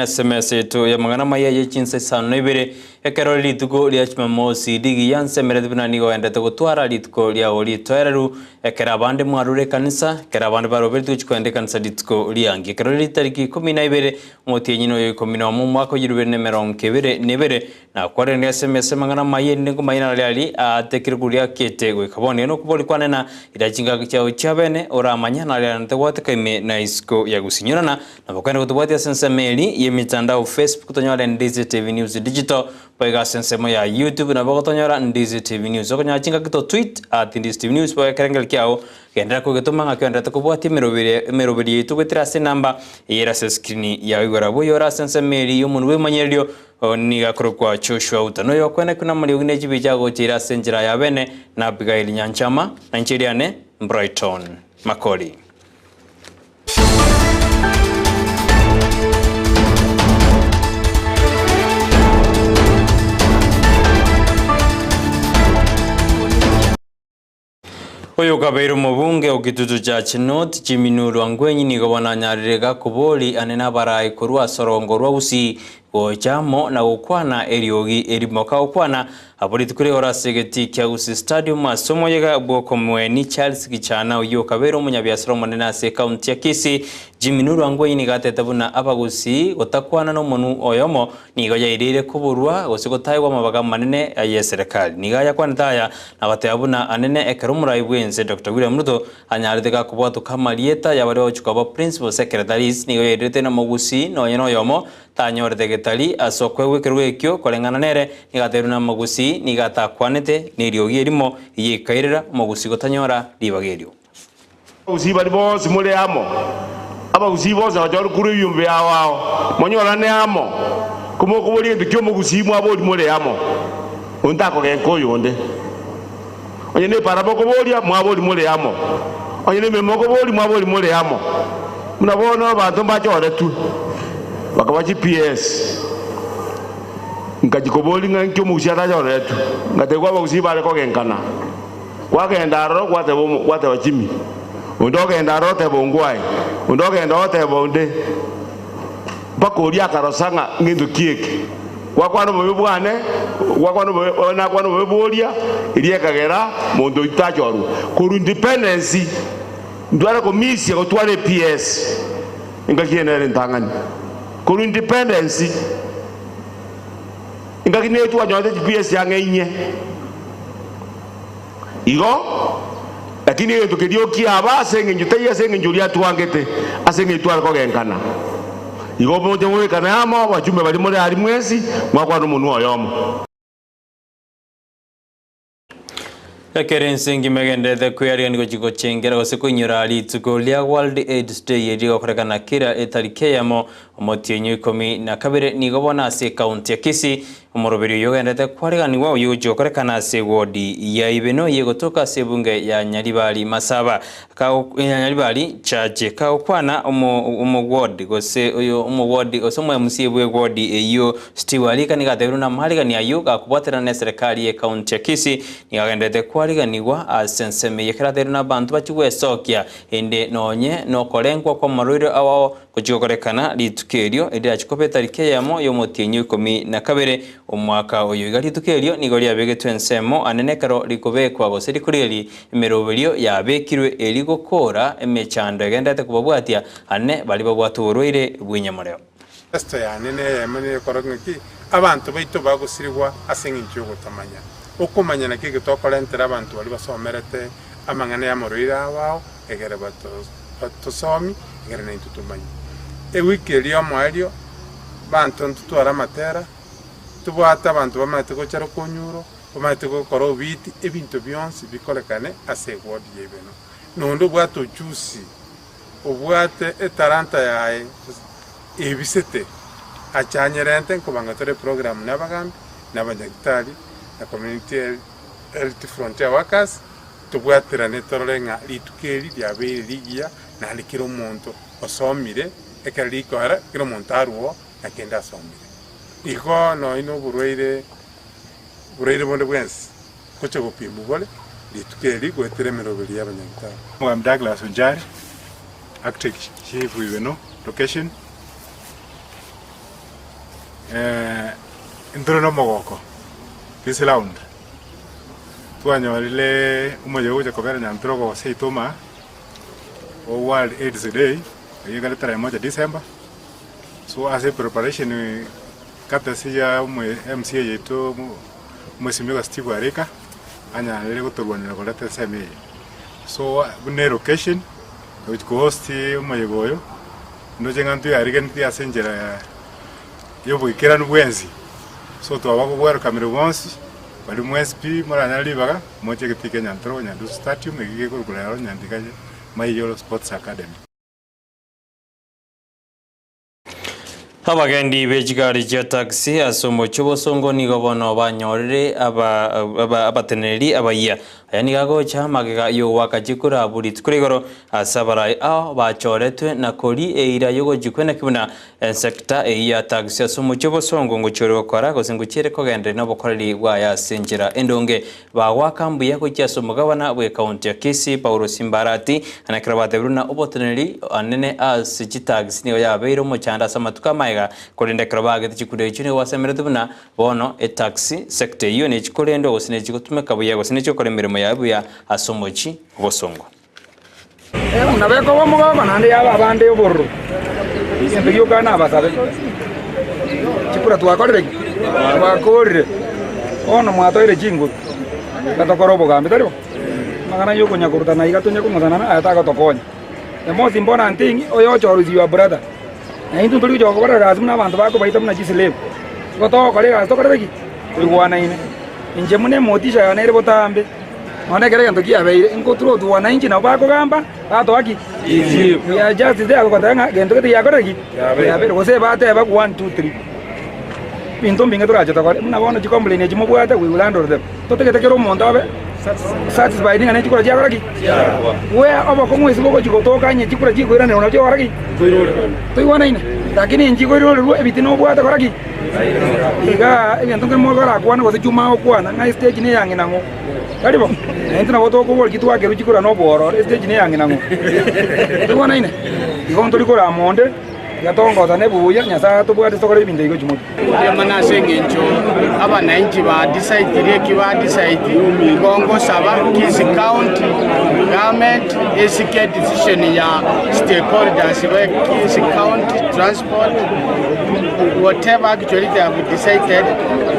Ase emesa yaito y'amang'ana amaya ye chinsa isano na ibere, ekero rituko ria Jumamosi rigiya nsemereti buna nigo oendete gotwara rituko riao ritoereru, ekero abande mwarure ekanisa, ekero abande baroberetwe gochia koenda ekanisa rituko riangi. Ekero ritariki ikomi na ibere, omotienyi noyo ikomi nomo, omwaka o chirubere na emerongo ebere na ebere, Nakwarenge ase emesa amang'ana amaya, erinde nkomanye naria aria aatekire koria akete goika bono. Iga nokobori kwane na ira chingaki chiao chi'abene, oramanye naria aria ntagwateka ime na isiko ya gosinyorana. Nabo okogenda gotobwatia ase ensemo eri y'emitandao Facebook tonyore Ndizi TV News Digital, boigo ase ensemo ya YouTube nabo ogotonyora Ndizi TV News. Okonyora chingaki to tweet at Ndizi TV News boigo ekerengeri kiao Genderera kogetoma ng'a kioenderete kobwatia emeroberi emeroberi yaito goetera ase enamba eye ere ase escreen yao igoro. Abwo oyore ase ensemo eri y'omonwa bw'emanyererio nigo akorokwa Joshua Uta. Noyo okwenekwa namariogi ne chibicha agocha ase enchera ya bene na Abigaili Nyanchama, na inche eriane Brighton Makori. Oyo okabeire omobunge o Kitutu Church North, Jimmy Nuru Angwenyi nigo bono anyarire gakobori ane nabarai korwa ase orongo rwa Gusii gocha amo na gokwana eriogi erimo. Kagokwana abwo rituko rigoro ase egetii kia Gusii Stadium ase omoyega bw'okomoeni Charles Gichana oyio okabeire omonyabiasara omonene ase ekaunti ya Kisii, Jimmy Nuru Angwenyi nigo atete buna abagusii gotakwana nomonu oyomo Nigo yaireire koborwa gose gotaegwa amabaga amanene y'eserekari. Nigo ayakwanete aya na goteba buna anene ekero omorai bw'ense Doctor William Ruto anyarete gakobwatoka amarieta y'abaria bagochia koba Principal Secretaries nigo yairerete n'omogusii nonye noyomo tanyorete getari ase okoegwa ekerogo ekio koreng'ana nere nigo atebirie buna omogusii nigo atakwanete neriogi erimo eyio ekairera omogusii gotanyora ribaga erio. Abagusii baria bonsi more amo, abagusii bonsi abachore korwa ebiombe biao ao, monyorane amo, komokoboria egento ki'omogusii mwaboria more amo, onde takogenka oyonde. Onye nepara mokoboria, mwaboria more amo, onye nemeremo mokoboria, mwaboria more amo. Buna bono abanto mbachoretwe, bakaba chiPS. Nkachia koboria ng'a inki omogusii atachoretwe, ngatebiwa abagusii bare kogenkana. Kwagenda aroro gwateba omo, gwateba chimi, onde ogenda aroro oteba ongwae, onde ogenda oteba onde, mpaka oria akarosa ng'a ngento ki eke. Gwakwana obobe bwane, gwakwana obobe, oyo nakwana obobe bworia, eria ekagera monto oyio tachorwa. Korwa independence, ntware komisia gotwara ePS, engaki eye nere entang'ani. Korwa independence, engaki nigo twanyorete chiPS ang'e inye. Igo, lakini egento keria okiaba ase engencho taiyo ase engencho oria atwangete, ase engencho tware kogenkana. Igo moche mobekane amo, abachumbe baria more aria mwensi, mwakwane omonwa oyomo. Ekero ense engima egendererete kwearigania gochia gochengera gose koinyora rituko ria World AIDS Day erio rigokorekana kera etariki eyemo omotienyi o ikomi na kabere nigo bono ase ekaunti ya Kisii Omoroberi oyio ogenderete kwareganigwa oyio ogochia gokorekana ase ewodi ya Ibeno eyio egotoka ase ebunge ya Nyaribari Masaba ya Nyaribari Chache kagokwana omo omoward gose oyo omoward gose omo MCA bwe ewodi eyio Steve Arika nigo atebirie buna amaarigani ayio gakobwaterana ne eserekari ye ekaunti ya Kisii nigo agenderete kwariganigwa ase ensemo eyio ekero atebirie buna abanto bachia gwesokia ende nonye nokorengwa kw'amarwaire ao Gochia gokorekana rituko erio, erirache koba etariki eyemo y'omotienyi o ikomi na kabere omwaka oyo. Iga rituko erio nigo riabegetwe ensemo anene ekero rikobekwa gose rikorigereria emeroberio yabekirwe eri gokoora emechando egenderete kobabwatia anene baria babwate oborwaire bw'enyamoreo. Esto yane neyemo nekora ng'aki abanto baito bagosirigwa ase engencho y'ogotamanya. Okomanya nakio egetokorentera abanto baria basomerete amang'ana y'amorwaire abo ao, egere batosomi, egere naintwe tomanye. Ewiki eria y'omoerio, banto ntotware amatera, tobwate abanto bamaete gochara okonyuro, bamaete gokora obiti, ebinto bionsi bikorekane ase eward ya Ibeno. Nonde obwate ochusi, obwate etalanta yaye ebisete, achanyerente nkobanga tore eprogram na abagambi, na abanyagitari, na community health frontier workers, Tobwaterane torore ng'a rituko eri riabeire rigiya, naende kera omonto osomire, ekero rikoera, kera omonto arwoo na kende asomire. Igo nonya na oborwaire borwaire bonde bwensi gocha gopimwa bore rituko eri goetera emeroberi y'abanyagitari. Omogambi Douglas Onjari, Architect Chief Ibeno Location. Intore nomogoko this round twanyorire omoyega ogocha kobera Nyantrogo gose Ituma o World Aids Day eyio ekare tarehe moja December so ase preparation courtesy ya MCA yaito Mheshimiwa Steve Arika anyarire gotorwanera koreta ensemo eye so buna elocation gochi kohost omoyega oyo ndoche ng'a ntuyarigenetie ase enchera y'oboikeranu bwensi, so twaba kogwerokamire bonsi, baria mwensi pi moranyare ribaga, moche egetii kia Nyantorogo Nyandusu Stadium, eki gekorokwa rero Nyantika Maiyoro Sports Academy. Abagendi be chigari chia taxi ase omochie obosongo nigo bono banyorire aba aba abateneneri abayia. Aya nigo agocha magega y'ogoaka chikura buri rituko rigoro ase abarai ao bachoretwe na koria eira y'ogochikwa naki buna Ensecta eyio ya taxi ase omochie obosongo ngochia ore gokora gose ngochia ere kogenderera nobokoreri bwaye ase enchera endonge. Bagoaka mbuya gochia ase omogabana bw'ecounty ya Kisii Paulo Simbarati na ekero batebirwe na oboteneneri anene ase chitaxi nigo yabeire omochando ase amatuko amaega korende ekero baagete chikura echio nigo basemeretwe buna bono etaxi sector eyio nechikorendwa gose nechigotumeka buya gose nechigokora emeremo yaye buya ase omochie obosongo. Buna bekoba omogoko naende yaba abande obororo, egento gioka nabasabe. Chikura twakorire ki? Twakorire. Bono mwatoire chinguru, iga tokore obogambi, tari bo? Amang'ana ayio okonya korutana iga tonye kong'usanana aya tagotokonya. The most important thing, oyochorwa is your brother. Na intwe ntori gocha gokora egasi buna abanto bakobaita buna chislave. Igo togokora egasi tokorete ki? Toigwanaine. Inche buna emotisha yane ere botambe. Nonya ekero egento kiabeire, ingotura otwo wananchi nabo bakogamba, batoa ki? We are just there goteba ng'a gento gete giakorire ki? Kiabeire. Gose bateba one, two, three. Ebinto mbinge torache tokore. Buna bono chicomplain echi mobwate, we will handle them. Totagete kera omonto abe satisfied ng'a nechikura chiakora ki? Where obokong'u ase bogochi gotoka onye chikura chikoiranerwa nabo chigokora ki? Toigwanaine? Lakini nchikoirorerwa ebitina obwate kora ki? Igaa egento nkere mokorakwane gose chuma agokwana ng'a estage neyang'ina ng'o. Tari bo? Na intwe nabo tokoboria ki twakerwa chikura na obwororo, estage neyang'ina ng'o. Toigwanaine? Igo ntori korama onde, tiga tongosane buya, Nyasae atobwate tokore ebinto ebi gochia motwe. Mbuya mono ase engencho abanainchi badisaidire eki badisaidi, igo ngosaba Kisii County government esike decision ya stakeholders ba Kisii County transport whatever actually they have decided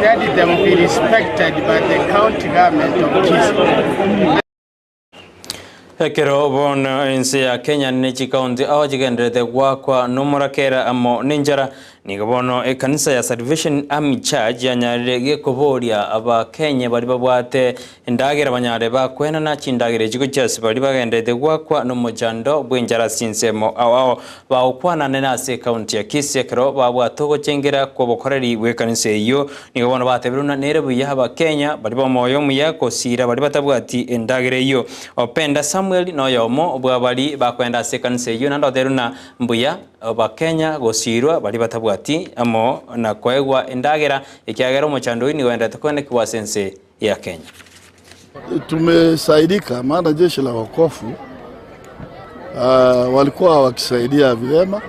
let them be respected by the county government of Kisii. Ekero bono ense ya Kenya ne chikaunti ao chigendererete goakwa nomorakera amo nenchara, nigo bono ekanisa ya Salvation Army Church yanyarire gekoboria abakenya baria babwate endagera banyare bakwenana chindagera echi gochia ase baria bagendererete goakwa nomochando bw'enchara ase chinsemo ao ao bagokwana nene ase ekaunti ya Kisii ekero babwate ogochengera kw'obokoreri bw'ekanisa eyio Nigo bono batebirwe ng'a nere buya Abakenya baria b'omoyo omuya gosiira baria batabwati endagera eyio. Openda Samuel noyomo bwa baria bakoenda ase ekanisa eyio naende otebirie ng'a mbuya Abakenya gosiirwa baria batabwati amo na koegwa endagera ekiagera omochando oyio nigo oenderete koenekigwa ase ense ya Kenya. Tumesaidika maana jeshi la wokovu uh, walikuwa wakisaidia vilema,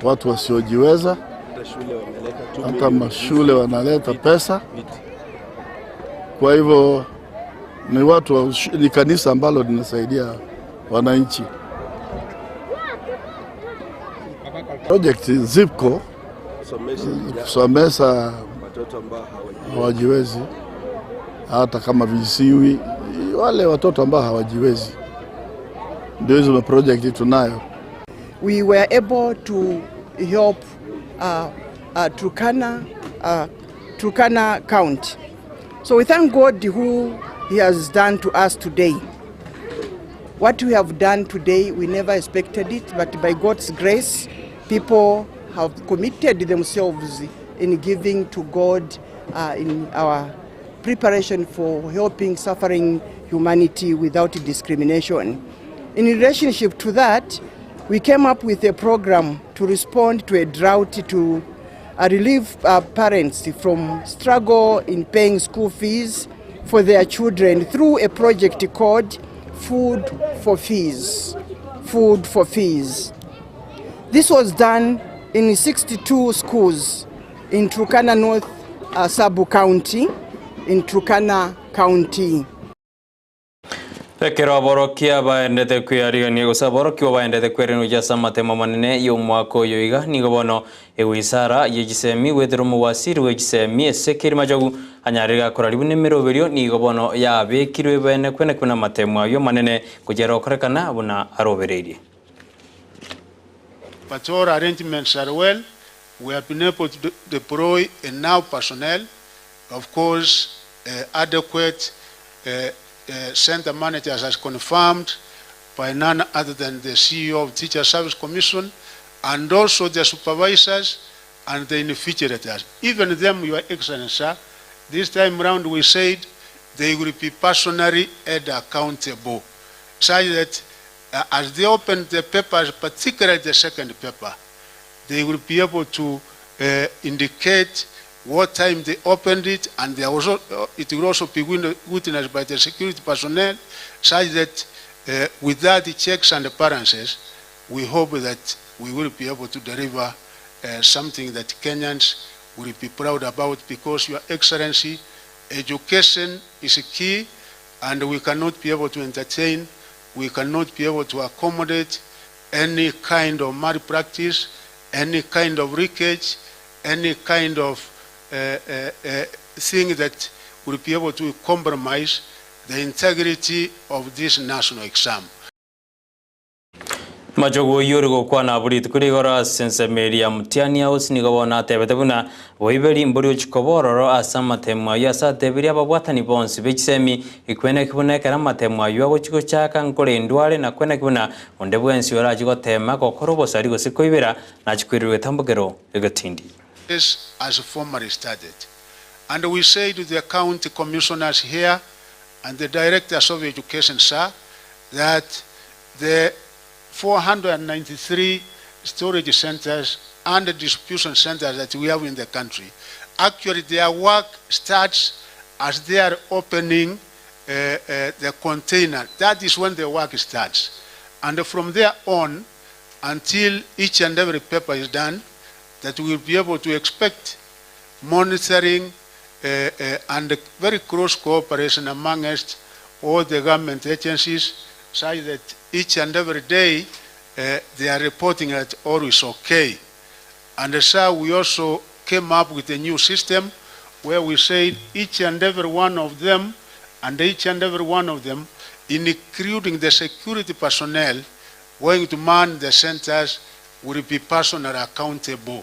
watu wasiojiweza, hata mashule wanaleta pesa. Kwa hivyo ni watu wa, ni kanisa ambalo linasaidia wananchi. Project ziko kusomesha hawajiwezi, hata kama visiwi, wale watoto ambao hawajiwezi, ndio hizo project tunayo. We were able to help uh, uh, Turkana, uh, Turkana County. So we thank God who He has done to us today. What we have done today, we never expected it, but by God's grace, people have committed themselves in giving to God uh, in our preparation for helping suffering humanity without discrimination. In relationship to that, we came up with a program to respond to a drought to uh, relieve uh, parents from struggle in paying school fees for their children through a project called Food for Fees. Food for Fees. This was done in 62 schools in Turkana North Sub County in Turkana County. Ekero aborokia baendete kwearigania gose aborokigwa baendete kwerenucha ase amatemo amanene y'omwaka oyo iga, nigo bono ewisara ye chisemi goetera omowasiri bwe chisemi ase kerimachogu anyarire gakorari buna emeroberio nigo bono yabekirwe bene kwene buna amatemo ayio amanene gochia rokorekana buna arobereirie. But all arrangements are well, we have been able to deploy enough personnel, of course adequate centre managers as confirmed by none other than the CEO of Teacher Service Commission and also the supervisors and the invigilators. Even them, Your Excellency, sir, this time round we said they will be personally held accountable, such that as they open the papers, particularly the second paper, they will be able to indicate what time they opened it, and they also, it will also be witnessed by the security personnel, such that with that checks and balances, we hope that we will be able to deliver something that Kenyans will be proud about, because, Your Excellency, education is key, and we cannot be able to entertain, we cannot be able to accommodate any kind of malpractice, any kind of leakage, any kind of thing that will be able to compromise the integrity of this national exam. Machogu oyio ore gokwana abwo rituko rigoro ase ensemo eria ya Mutiani House nigo bono atebete buna boiberi mbori ochia koba ororo ase amatemo ayio ase atebirie ababwatani bonsi be chisemi ekweneki buna ekero amatemo ayio agochia gochaka nkorendwa are na kweneki buna onde bwensi orachie gotema gokora obosari gose koibera nachie koirerwa getambokero egetindi. As formally started and we say to the county commissioners here and the directors of education sir that the 493 storage centers and distribution centers that we have in the country, actually their work starts as they are opening the container. That is when the work starts. And from there on, until each and every paper is done, that we will be able to expect monitoring and very close cooperation amongst all the government agencies, such that each and every day they are reporting that all is okay. And so we also came up with a new system where we said each and every one of them, and each and every one of them, including the security personnel going to man the centers, will be personally accountable.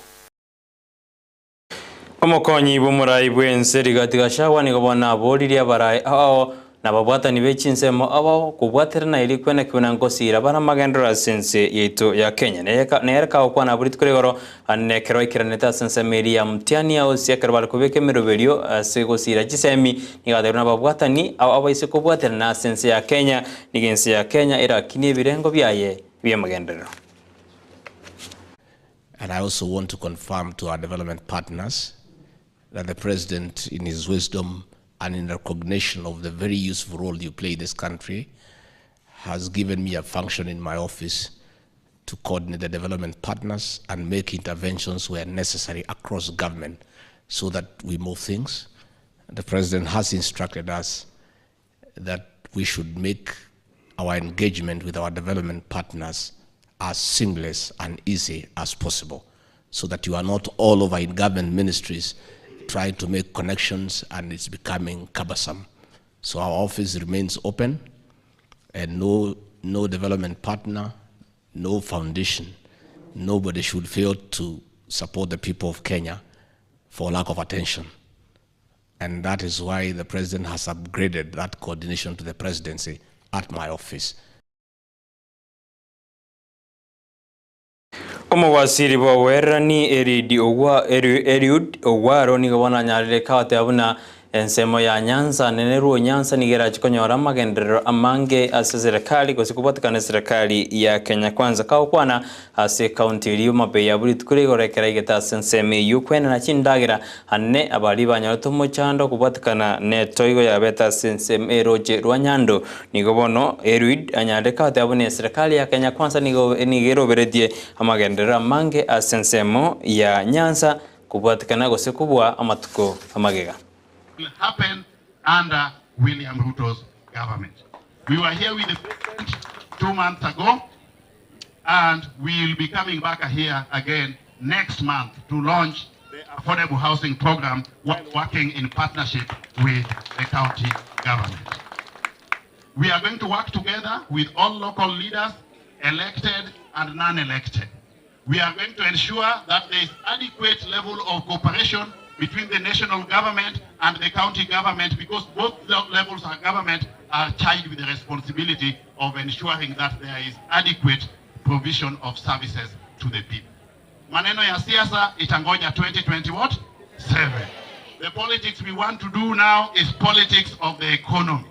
Omokonyi bw'omorai bw'ense Rigathi Gachagua nigo bono aboririe abarai ao na ababwatani be chinsemo abo kobwaterana erio kwenekigwa na ngosiira bare amagenderero ase ense yaito ya Kenya. Nere kagokwana abwo rituko rigoro ande nekero aikeranete ase ensemo eria ya Mutiani House ekero bare kobeka emeroberio ase gosiira chisemi nigo atebirie nababwatani ao abaise kobwaterana ase ense ya Kenya nigo ense ya Kenya erakinie ebirengo biaye bi'amagenderero. And I also want to confirm to our development partners that the President, in his wisdom and in recognition of the very useful role you play in this country, has given me a function in my office to coordinate the development partners and make interventions where necessary across government so that we move things. The President has instructed us that we should make our engagement with our development partners as seamless and easy as possible, so that you are not all over in government ministries trying to make connections and it's becoming cumbersome. So our office remains open, and no development partner, no foundation, nobody should fail to support the people of Kenya for lack of attention. And that is why the president has upgraded that coordination to the presidency at my office. Omowasiri bw'oboererani Eliud Ogwaro nigo bono anyarire goteba buna Ensemo ya Nyanza nene Luo Nyanza nigo erache konyora amagenderero amange ase eserekari gose kobwatekana eserekari ya Kenya Kwanza kagokwana ase ekaunti eria Homa-Bay abwo rituko ria igoro ekero aigete ase ensemo eyio kwenena chindagera ane abaria banyorete omochando kobwatekana netoigo yabete ase ensemo eroche rwa Nyando nigo bono Eliud anyarire goteba buna eserekari ya Kenya Kwanza nigo nigo eroberetie amagenderero amange ase ensemo ya Nyanza Kobwatekana gose kobua amatuko amagega. Will happen under William Ruto's government. We were here with the president 2 months ago and we will be coming back here again next month to launch the affordable housing program while working in partnership with the county government. We are going to work together with all local leaders, elected and non-elected. We are going to ensure that there is adequate level of cooperation between the national government and the county government because both levels of government are charged with the responsibility of ensuring that there is adequate provision of services to the people. Maneno ya siasa itangoja 2020 what? 7. The politics we want to do now is politics of the economy.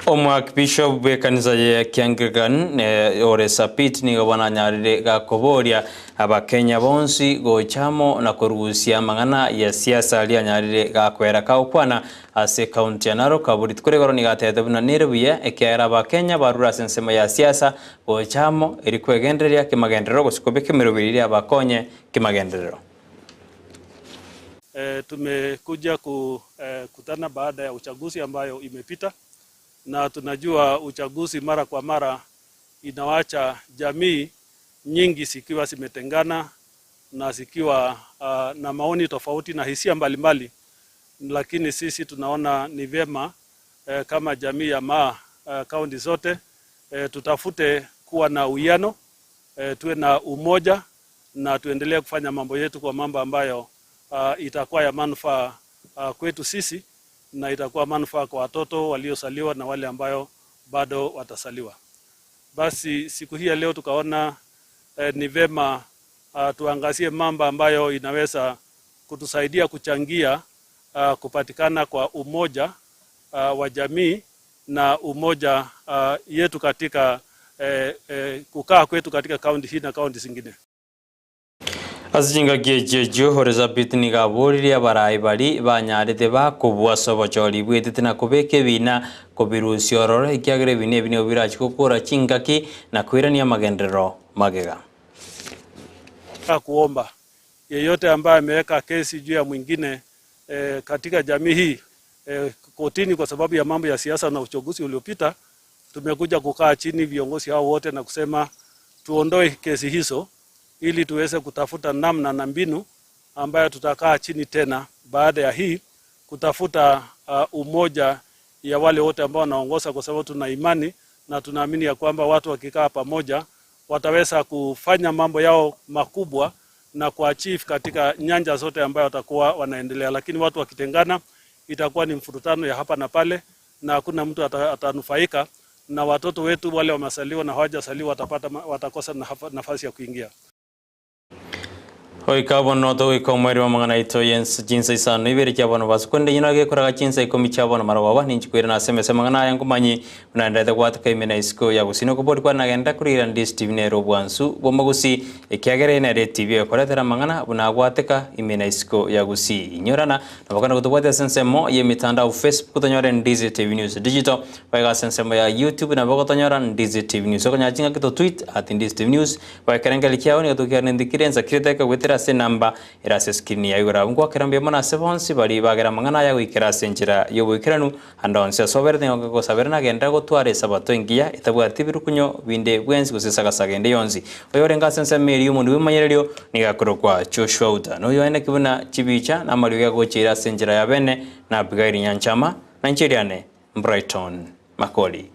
Omoakbishop bw'ekanisa ya Kianglican ore Sapit nigo bono anyarire gakoboria Abakenya bonsi gocha amo na korusia amang'ana ya siasa aria anyarire gakwera kagokwana ase ekaunti ya Narok abwo rituko rigoro nigo atebete buna nere buya ekiagera Abakenya barure ase ensemo ya siasa gocha amo eri kwegendereria kemagenderero gose kobeka emeroberi eria abakonye kemagenderero. Tumekuja kukutana baada ya uchaguzi ambayo imepita, na tunajua uchaguzi mara kwa mara inawacha jamii nyingi zikiwa zimetengana na zikiwa na maoni tofauti na hisia mbalimbali, lakini sisi tunaona ni vyema kama jamii ya Maa kaunti zote tutafute kuwa na uwiano tuwe na umoja na tuendelee kufanya mambo yetu kwa mambo ambayo itakuwa ya manufaa kwetu sisi na itakuwa manufaa kwa watoto waliosaliwa na wale ambayo bado watasaliwa. Basi siku hii ya leo tukaona ni vema tuangazie mambo ambayo inaweza kutusaidia kuchangia kupatikana kwa umoja wa jamii na umoja yetu katika kukaa kwetu katika kaunti hii na kaunti zingine. Ase chingaki echio echio Elizabeth nigo aboririe abarai bari banyarete bakobua ase obochori bwetete na kobeka ebina kobirusia ororo ekiagera ebina ebi nigo birachi gokora chingaki na koirania amagenderero magega. Kuomba yeyote ambaye ameweka kesi juu ya mwingine katika jamii hii kotini kwa sababu ya mambo ya siasa na uchaguzi uliopita, tumekuja kukaa chini viongozi hao wote na kusema tuondoe kesi hizo ili tuweze kutafuta namna na mbinu ambayo tutakaa chini tena baada ya hii kutafuta umoja ya wale wote ambao wanaongoza, kwa sababu tuna imani na tunaamini ya kwamba watu wakikaa pamoja wataweza kufanya mambo yao makubwa na kuachieve katika nyanja zote ambayo watakuwa wanaendelea, lakini watu wakitengana itakuwa ni mfurutano ya hapa na pale na hakuna mtu atanufaika, na watoto wetu wale wamesaliwa na hawajasaliwa watapata watakosa nafasi ya kuingia. Goika bono togoika omweri wa amang'ana aito yense chinsa isano ibere chia bono basukunde nyina gekoraga chinsa ikomi chia bono marogoba ninchikwire nase emesa amang'ana aya nkomanyi buna ndete gwatuka ime na isiko ya gusii nokobori kwanagenda korira Ndisi TV nere obwansu bwa omogusi ekiagera nere TV ekoretera amang'ana buna agwateka ime na isiko ya gusii inyorana nabokana gotobwate ase ensemo ya emitandao Facebook otonyore Ndizi TV News Digital baika ase ensemo ya YouTube nabo gotonyora Ndizi TV News okonya ching'aki to tweet at Ndizi TV News baekerengeri kiao nigo tokiarendikire ensa kireteka gwetera ase enamba ere ase escreen ya igoro abwo ngwakera mbuya mono ase bonsi bari bagera amang'ana aya goikera ase enchera ya oboikeranu ande onsi ase oberete nigo gosabera nagenderera gotwara esabato engiya etabwati ebirukunyo binde bwensi gose esagasaga ende yonsi oyo orenge ase ensemo eria omondu bw'emanyererio nigo akorokwa Joshua Uta na oyo aeneki buna chibicha na amariogi agocheire ase enchera ya bene na Abigaili Nyanchama na inche eriane Brighton Makori.